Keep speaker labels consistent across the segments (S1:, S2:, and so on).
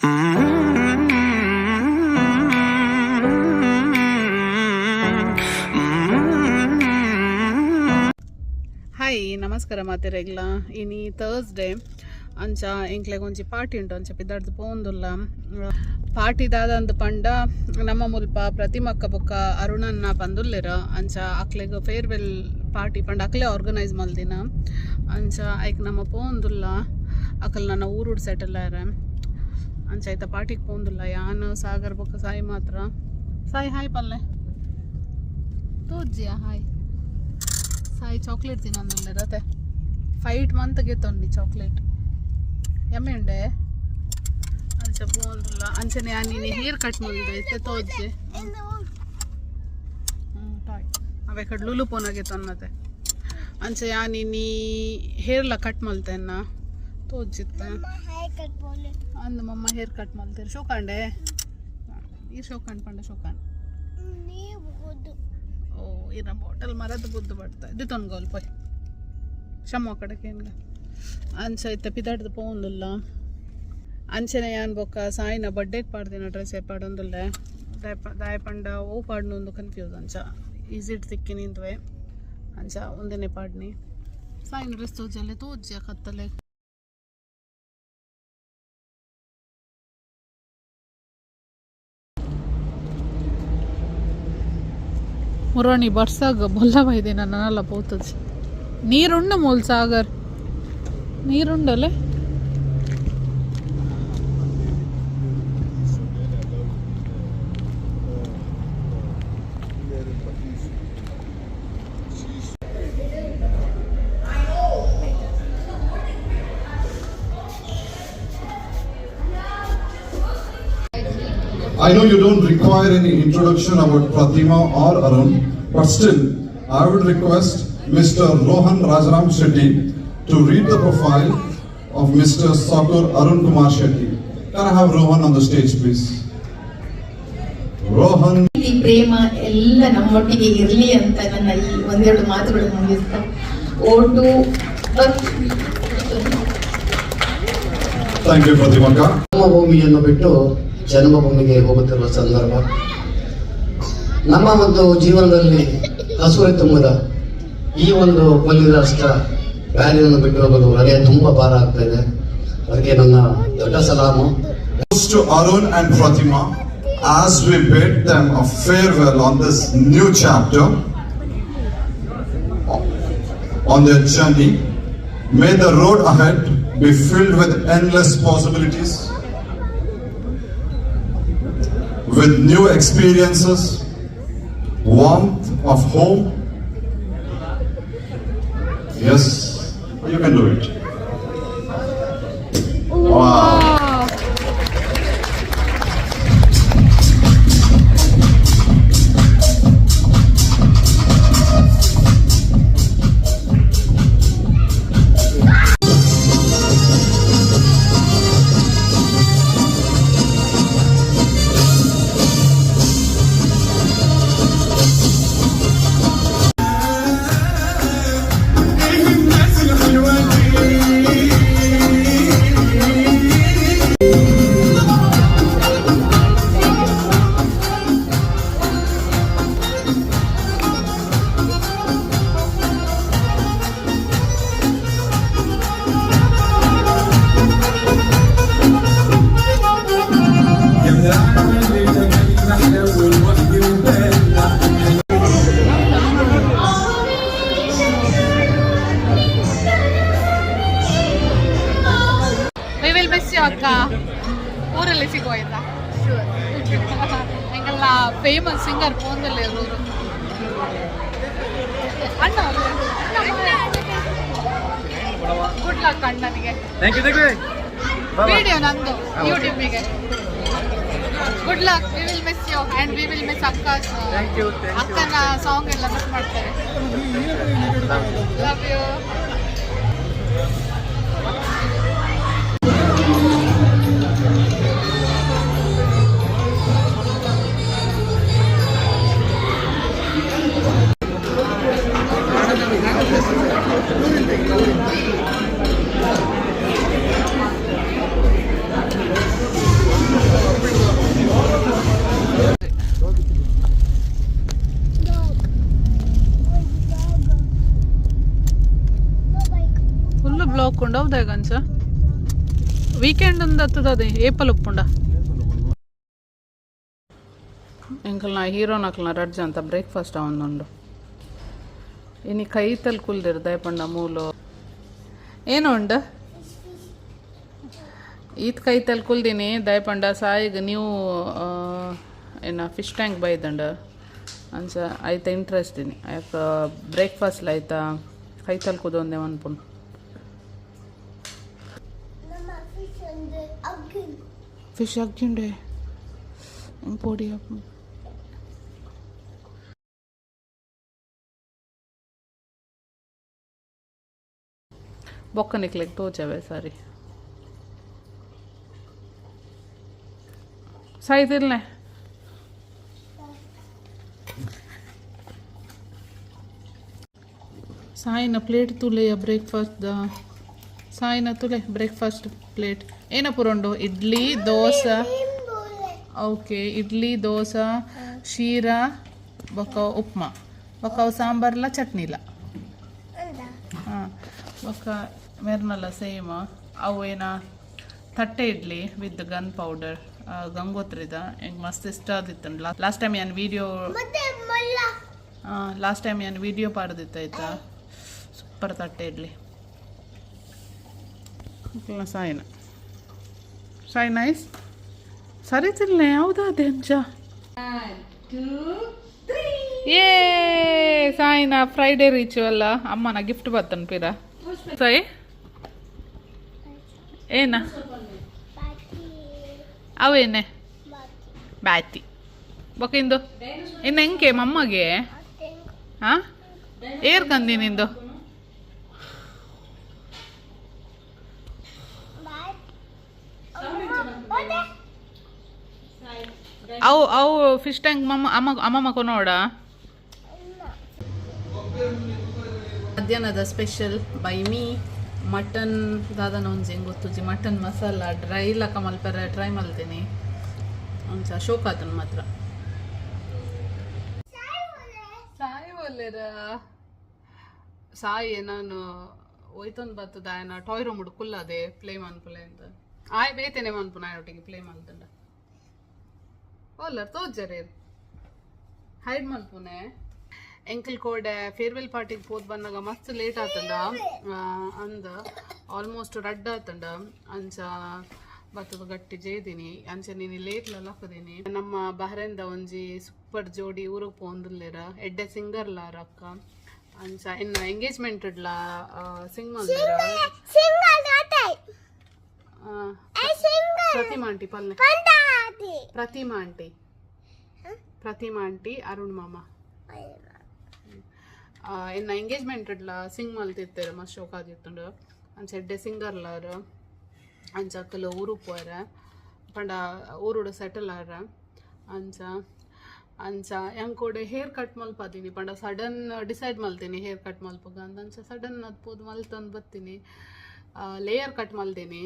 S1: Hi, ನಮಸ್ಕಾರ ಮಾತೆರೆಗ್ಲ. ಇನಿ Thursday. ಅಂಚ ಎಂಕ್ಲೆಗ್ ಒಂಜಿ ಪಾರ್ಟಿ ಉಂಟು. ಅಂಚ ಪಿದಾಡ್ದು ಪೋಂದುಲ್ಲ. ಪಾರ್ಟಿ ದಾದಂದು ಪಂಡ, ನಮ್ಮ ಮುಲ್ಪ ಪ್ರತಿಮಕ್ಕ ಬೊಕ್ಕ ಅರುಣನ್ನ ಪಂದುಲ್ಲೆರ್. ಅಂಚ ಅಕ್ಲೆಗ್ ಫೇರ್ವೆಲ್ ಪಾರ್ಟಿ ಪಂಡ ಅಕ್ಲೆ ಆರ್ಗನೈಸ್ ಮಲ್ದಿನ. ಅಂಚ ಐಕ್ ನಮ್ಮ ಪೋಂದುಲ್ಲ. ಅಕಲ್ ನನ್ನ ಊರುಡ್ ಸೆಟಲ್ ಆಯ್ರ. ಅಂಚ ಐತ ಪಾರ್ಟಿಗೆ ಪೋಂದುಲ್ಲ. ಯಾನ್, ಸಾಗರ್ ಬೊಕ್ಕ ಸಾಯಿ ಮಾತ್ರ. ಸಾಯಿ, ಹಾಯ್ ಪಲ್ಲೆ. ತೋಜ್ಜಿಯಾ? ಹಾಯ್ ಸಾಯಿ. ಚಾಕ್ಲೇಟ್ ತಿನ್ನೊಂದುಲ್ಲೆರ್ ಅತೆ. ಫೈಟ್ ಮಂತ್ ಗೆತ್ತೊಂಡಿ ಚಾಕ್ಲೇಟ್ ಎಮ್ಮೆ ಉಂಡೆ. ಅಂಚ ಪೋಂದುಲ್ಲ. ಅಂಚನೆ ಯಾನ್ ಇನಿ ಹೇರ್ ಕಟ್ ಮಲ್ದೆ ಇತ್ತೆ. ತೋಜ್ಜೆ ಟಾಯ್ ಅವೆ ಕಡ್ ಲುಲು ಪೋನಾಗೆ ತೊನ್ನತೆ. ಅಂಚ ಯಾನ್ ಇನಿ ಹೇರ್ಲ ಕಟ್ ಮಲ್ತೆನ್ನ. ತೋಜಿತ್ತ ಅಂದು ಮಮ್ಮ ಹೇರ್ ಕಟ್ ಮಲ್ತೇರು. ಶೋಕಾಂಡೆ ಈ ಶೋಕಾಂಡ್ ಪಂಡ ಶೋಕಾಂಡ್. ಓ, ಇರ ಬಾಟಲ್ ಮರದ ಬುದ್ದು ಬಡ್ತಾ ಇದು ತೊನ್ಗೋಲ್ ಪೋಯ್ ಶಮ್ಮ ಕಡೆಗೆ ಏನ್ಗ. ಅಂಚ ಇತ್ತೆ ಪಿದಾಡ್ದು ಪೋಂದುಲ್ಲ. ಅಂಚನೆ ಯಾನ್ ಬೊಕ್ಕ ಸಾಯಿನ ಬರ್ಡೇಗೆ ಪಾಡ್ದಿನ ಡ್ರೆಸ್ ಪಾಡೊಂದುಲ್ಲೆ. ದಾಯ ಪಂಡ ಓ ಪಾಡ್ನೊಂದು ಕನ್ಫ್ಯೂಸ್. ಅಂಚ ಈಸಿಟ್ ತಿಕ್ಕಿ ನಿಂದ್ವೆ. ಅಂಚ ಒಂದನೇ ಪಾಡ್ನಿ. ಸಾಯಿನ ಡ್ರೆಸ್ ತೋಜಲ್ಲೆ. ತೋಜ್ಜ ಕತ್ತಲೆ. ಮುರಾಣಿ ಬರ್ಸಾಗ ಬೊಲ್ಲ ಬೈದೆ ನನ್ನಲ್ಲ ಪೋತಜಿ. ನೀರುಂಡು ಮೂಲ್ Sagar, ನೀರುಂಡಲೆ.
S2: I know you don't require any introduction about Pratima or Arun, but still, I would request Mr. Rohan Rajaram Shetty to read the profile of Mr. Sakur Arun Kumar Shetty. Can I have Rohan on the stage, please? Rohan.
S3: ಪ್ರೀತಿ, ಪ್ರೇಮ ಎಲ್ಲ ನಮ್ಮೊಟ್ಟಿಗೆ ಇರಲಿ ಅಂತ ನನ್ನ ಈ ಒಂದೆರಡು ಮಾತುಗಳು ಮುಗಿಸ್ತಾ vote.
S2: Thank you, Pratimaka.
S4: ಭೂಮಿಯನ್ನು ಬಿಟ್ಟು ಜನ್ಮಭೂಮಿಗೆ ಹೋಗುತ್ತಿರುವ ಸಂದರ್ಭ, ನಮ್ಮ ಒಂದು ಜೀವನದಲ್ಲಿ ಹಸುರೆ ತುಂಬಿದ ಈ ಒಂದು ಕೊಲ್ಲಿ ರಾಷ್ಟ್ರ ವ್ಯಾಲಿಯನ್ನು ಬಿಟ್ಟು ಹೋಗಲು ಹೃದಯ ತುಂಬ ಭಾರ ಆಗ್ತಾ ಇದೆ. ಅದಕ್ಕೆ ನನ್ನ ದೊಡ್ಡ ಸಲಾಮು.
S2: Goes to Arun and Pratima as we bid them a farewell on this new chapter on their journey. May the road ahead be filled with endless possibilities, with new experiences, warmth of home. Yes, you can do it. Wow.
S1: We will miss you ಅಕ್ಕ. ಊರಲ್ಲಿ ಸಿಗುವ, ಆಯ್ತಾ? ಎಂಗೆಲ್ಲ famous singer ಫೋನ್ದಲ್ಲಿ ಊರು ಅಣ್ಣ. Good ಲಕ್ ಅಣ್ಣನಿಗೆ.
S5: Thank you, thank you.
S1: Video ನಂದು ಯೂಟ್ಯೂಬಿಗೆ. Good luck. We will miss you and we will miss ಅಕ್ಕ.
S5: Thank you, thank you.
S1: ಅಕ್ಕನ ಸಾಂಗ್ ಎಲ್ಲ ಮಿಸ್ ಮಾಡ್ತಾರೆ. Love you. ಉಪ್ಪುಂಡ ಹೌದಾ? ವೀಕೆಂಡ್ ಒಂದು ಹತ್ತದ ಏಪಲ್ ಉಪ್ಪುಂಡ. ಎಂಕಲ್ನ ಹೀರೋನಕ್ಲ್ನ ರಡ್ಜ್ ಅಂತ ಬ್ರೇಕ್ಫಾಸ್ಟ್ ಒಂದುಂಡು. ಇನಿ ಕೈತಲ್ ಕುಲ್ದಿರ್ ದಯಪಂಡ ಮೂಲು ಏನು ಉಂಡು. ಈತ್ ಕೈತಲ್ ಕುಲ್ದಿನಿ ದಯಪಂಡ ಸಾಯಿಗ್ ನೀವು ಏನ ಫಿಶ್ ಟ್ಯಾಂಕ್ ಬೈದಂಡ. ಅಂಚ ಐತ ಇಂಟ್ರೆಸ್ಟ್ ಇನಿ ಆಯ್ಕ ಬ್ರೇಕ್ಫಾಸ್ಟ್ ಆಯ್ತಾ ಕೈತಲ್ ಕುದೊಂದೆ ಮನ್ಪುನು. ಫಿಶ್ ಅಗ್ಗಿಂಡೆ ಪೊಡಿ. ಬೊಕ್ಕ ನಿಕ್ಲೆಗ್ ತೋಜವೆ. ಸಾರಿ ಸಾಯಿ ತಿರ್ಲೆ. ಸಾಯಿನ ಪ್ಲೇಟ್ ತುಲೆಯ ಬ್ರೇಕ್ಫಾಸ್ಟ್ the. ಸಾಯಿನ ತುಲೆ ಬ್ರೇಕ್ಫಾಸ್ಟ್ ಪ್ಲೇಟ್. ಏನ ಪುರಂಡು? ಇಡ್ಲಿ ದೋಸೆ. ಓಕೆ, ಇಡ್ಲಿ ದೋಸೆ, ಶೀರಾ ಬೊಕ್ಕ ಉಪ್ಮಾ ಬೊಕ್ಕ ಅವು ಸಾಂಬಾರ್ಲ ಚಟ್ನಿಲ. ಹಾಂ, ಬೊಕ್ಕ ಮೆರ್ನಲ್ಲ ಸೇಮ್. ಅವು ಏನ ತಟ್ಟೆ ಇಡ್ಲಿ ವಿತ್ ಗನ್ ಪೌಡರ್ ಗಂಗೋತ್ರಿದ. ಎಂಕ್ ಮಸ್ತ್ ಇಷ್ಟ ಆದಿತ್ತು. ಲಾಸ್ಟ್ ಟೈಮ್ ಏನು ವಿಡಿಯೋ ಪಾಡ್ದಿತ್ತು ಆಯ್ತಾ. ಸೂಪರ್ ತಟ್ಟೆ ಇಡ್ಲಿ. ಸಾಯಿನ ಸಾಯಿ ನೈಸ್. ಸರಿ ತಿನ್ಲೆ. ಹೌದಾ? ಅದೇ ಅಂಚ. ಏ ಸಾಯಿನ ಫ್ರೈಡೇ ರಿಚುವಲ್ ಅಮ್ಮನ ಗಿಫ್ಟ್ ಬತ್ತನ್ ಪಿರ. ಸಾಯಿ ಏನ ಅವೇನೆ ಬ್ಯಾತಿ ಬೊಕ ಇಂದು ಇನ್ನು ಎಂಕೆ ಮಮ್ಮಗೆ? ಹಾ, ಏರ್ ಕಂದಿ ನಿಂದು? ಅವು ಅವು ಫಿಶ್ ಟ್ಯಾಂಕ್ ಮಮ್ಮ ಅಮ್ಮ ಅಮ್ಮಮ್ಮ ಕೊನೋಡ. ಮಧ್ಯಾಹ್ನದ ಸ್ಪೆಷಲ್ ಬೈ ಮೀ ಮಟನ್. ದಾದನ ಒಂಜಿ ಗೊತ್ತುಜಿ. ಮಟನ್ ಮಸಾಲ ಡ್ರೈ ಲಕ ಮಲ್ಪೆರೆ ಟ್ರೈ ಮಲ್ತೀನಿ. ಅಂಚ ಶೋಕ್ ಆತನ ಮಾತ್ರ. ಸಾಯಿ ಒಲ್ಲೆರ? ಸಾಯಿ ನಾನು ಒಯ್ತೊಂದು ಬತ್ತದ. ಆಯನ ಟಾಯ್ ರೂಮ್ ಕುಲ್ಲದೆ ಪ್ಲೇ ಮನ್ಪುಲೆ ಅಂತ. ಆಯ್ ಬೇತೇನೆ ಮನ್ಪುನ ಆಯೊಟ್ಟಿಗೆ ಪ್ಲೇ ಮಲ್ತಂಡ. ಓಲ್ಲರ್ ತೋಜರೆ ಹೈಡ್ ಮಲ್ಪುನೆ. ಎಂಕಲ್ ಕೋಡೆ ಫೇರ್ವೆಲ್ ಪಾರ್ಟಿಗೆ ಪೋದ್ ಬಂದಾಗ ಮಸ್ತ್ ಲೇಟ್ ಆತಂಡ. ಅಂದ ಆಲ್ಮೋಸ್ಟ್ ರಡ್ಡ್ ಆತಂಡ. ಅಂಚ ಬತ್ತದ ಗಟ್ಟಿ ಜೇದಿನಿ. ಅಂಚ ನೀನು ಲೇಟ್ ಲಕ್ಕದೀನಿ. ನಮ್ಮ ಬಹರೇನ್ದ ಒಂಜಿ ಸೂಪರ್ ಜೋಡಿ ಊರಿಗೆ ಪೋಂದುಲ್ಲೇರ. ಎಡ್ಡೆ ಸಿಂಗರ್ ಲಾರ ಅಕ್ಕ. ಅಂಚ ಇನ್ನ ಎಂಗೇಜ್ಮೆಂಟ್ ಇಡ್ಲ ಸಿಂಗ್ ಮಲ್ದೇರ. ಪ್ರತಿಮಾ ಆಂಟಿ ಪಲ್ಲೆ. ಪ್ರತಿಮಾ ಆಂಟಿ, ಪ್ರತಿಮಾ ಆಂಟಿ, ಅರುಣ್ ಮಾಮ ಇನ್ನ ಎಂಗೇಜ್ಮೆಂಟ್ ಇಡ್ಲ ಸಿಂಗ್ ಮಲ್ತಿತ್ತೆರ್. ಮಸ್ತ್ ಶೋಕ್ ಆದಿತ್ತುಂಡು. ಅಂಚ ಎಡ್ಡೆ ಸಿಂಗರ್ ಲಾರ. ಅಂಚ ಅಕ್ಕಲು ಊರುಗ್ ಪೋಯೆರೆ ಪಂಡ ಊರುಡು ಸೆಟಲ್ ಆರ. ಅಂಚ ಅಂಚ ಎಂಕೋಡೆ ಹೇರ್ ಕಟ್ ಮಲ್ಪಾದೀನಿ. ಪಂಡ ಸಡನ್ ಡಿಸೈಡ್ ಮಲ್ತೀನಿ ಹೇರ್ ಕಟ್ ಮಲ್ಪುಗ ಅಂದ್. ಅಂಚ ಸಡನ್ ಅದು ಪೋದು ಮಲ್ತೊಂದು ಬತ್ತೀನಿ. ಲೇಯರ್ ಕಟ್ ಮಲ್ದೀನಿ.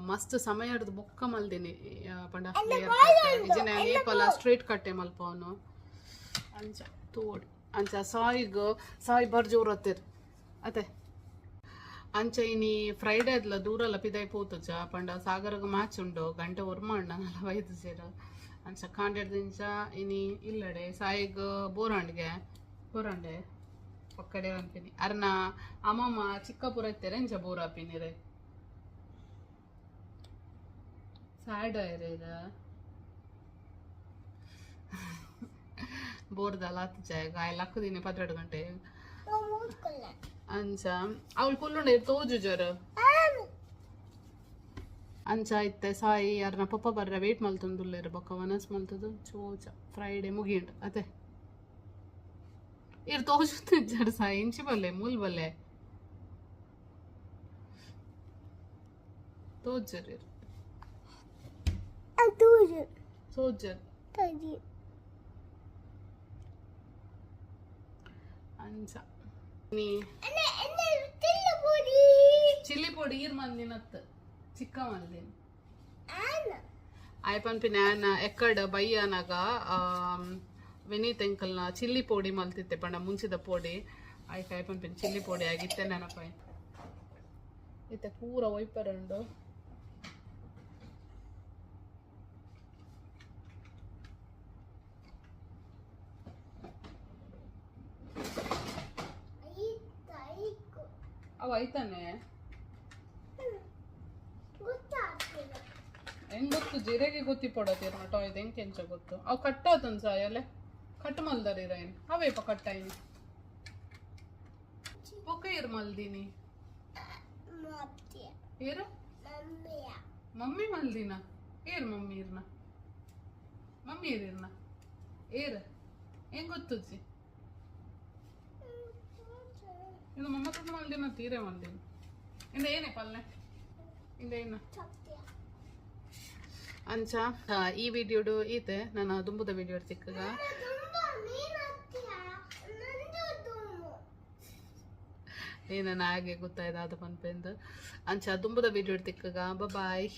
S1: ಮಸ್ತ್ ಸಮಯ ಹಿಡ್ದು ಬೊಕ್ಕ ಮಲ್ದೀನಿ. ಪಂಡ ಲೇಯರ್ ಕಟ್ ಇಜಿನ ಏಪಲ ಸ್ಟ್ರೇಟ್ ಕಟ್ಟೆ ಮಲ್ಪವನು. ಅಂಚ ತೋಡ್ ಅಂಚ ಸಾಯಿಗ್ ಸಾಯಿ ಬರ್ ಜೋರತ್ತಿರ್ ಅತೆ. ಅಂಚ ಇನಿ ಫ್ರೈಡೆ ಅದ್ಲ ದೂರಲ್ಲ ಪಿದಾಯಿ ಪೋತುಜ. ಪಂಡ ಸಾಗರಗ್ ಮ್ಯಾಚ್ ಉಂಡು. ಗಂಟೆ ಒರ್ಮ ಅಣ್ಣ ನಲವೈದು ಸೇರ. ಅಂಚ ಕಾಂಡೆಡ್ದಿಂಚ ಇನಿ ಇಲ್ಲಡೆ ಸಾಯಿಗ್ ಬೋರಾಂಡ್ಗೆ ಬೋರಾಂಡೆ ಪಕ್ಕಡೆ ಅನ್ಪಿನಿ. ಅರ್ನ ಅಮ್ಮಮ್ಮ ಚಿಕ್ಕಪುರ ಇತ್ತೆರೆ. ಇಂಚ ಬೋರ್ ಆಪಿನಿರೆ ಸ್ಯಾಡ್ ಆಯ್ರೆ. ಬೋರ್ದಲ್ಲ ಆತುಜ ಗಾಯ ಲಕ್ಕದಿನಿ 12 ಗಂಟೆ. ಅಂಚ ಅವಳು ಕುಲ್ಲುಂಡೆ ತೋಜು ಜರ. ಅಂಚ ಇತ್ತೆ ಸಾಯಿ ಯಾರನ್ನ ಪಪ್ಪ ಬರ್ರ ವೇಟ್ ಮಲ್ತೊಂದುಲ್ಲೆರ್. ಬೊಕ್ಕ ವನಸ್ ಮಲ್ತದು ಚೋಚ ಫ್ರೈಡೆ ಮುಗಿಯುಂಡು ಅತೆ. ಇರ್ ತೋಜುತ್ತಿಜ್ಜಾರ್ ಸಾಯಿ. ಇಂಚಿ ಬಲ್ಲೆ ಮೂಲ್ ಬಲ್ಲೆ ತೋಜರ್ ಇರ್ ತೋಜರ್. ಅಂಚ ನೀ ಚಿಲ್ಲಿ ಪೊಡಿ ಈರ್ ಮಂದಿನತ್ ಚಿಕ್ಕ ಮಂದಿನ ಆಯ್ ಪನ್ಪಿನ ಆನ ಎಕ್ಕಡ ಬಯ್ಯನಾಗ ವಿನೀತ್ ಎಂಕಲ್ನ ಚಿಲ್ಲಿ ಪೊಡಿ ಮಲ್ತಿತ್ತೆ. ಪಂಡ ಮುಂಚಿದ ಪೊಡಿ ಆಯ್ಕೆ. ಆಯ್ ಪನ್ಪಿನ ಚಿಲ್ಲಿ ಪೊಡಿ ಆಗಿತ್ತೆ ನೆನಪಾಯ್. ಇತ್ತೆ ಪೂರ ಒಯ್ಪರುಂಡು. ಅವು ಐತಾನೆ. ಹೆಂಗ್ ಗೊತ್ತು? ಜೀರಿಗೆ ಗೊತ್ತಿ ಪೊಡತೀರ ಟಾಯ್ದು ಹೆಂಗ್ ಕೆಂಚ ಗೊತ್ತು? ಅವು ಕಟ್ಟಾತನ್ ಸಾಯಲೆ ಕಟ್ ಮಲ್ದಾರಿ ರೈನ್ ಅವೇಪ ಕಟ್ಟಾಯಿನಿ ಬೊಕ್ಕ ಏರ್ ಮಲ್ದಿನಿ? ಏರು ಮಮ್ಮಿ ಮಲ್ದಿನ? ಏರ್ ಮಮ್ಮಿ ಇರ್ನ? ಮಮ್ಮಿ ಏರಿರ್ನ? ಏರ್ ಹೆಂಗ್ ಗೊತ್ತುಜ್ಜಿ? ಇದು ಮಮ್ಮ ತಂದು ಮಲ್ದಿನ, ತೀರೆ ಮಲ್ದಿನ. ಇಂದ ಏನೇ ಪಲ್ಲೆ ಇಂದ ಏನ ಅಂಚ. ಈ ವಿಡಿಯೋಡು ಈತೆ ನಾನು ದುಂಬುದ ವಿಡಿಯೋ ತಿಕ್ಕಗ. ಏನ ಹಾಗೆ ಗೊತ್ತಾಯ್ತು ಅದು ಪನ್ಪೆಂದು. ಅಂಚ ದುಂಬುದ ವಿಡಿಯೋ ತಿಕ್ಕಗ. ಬಾಯ್.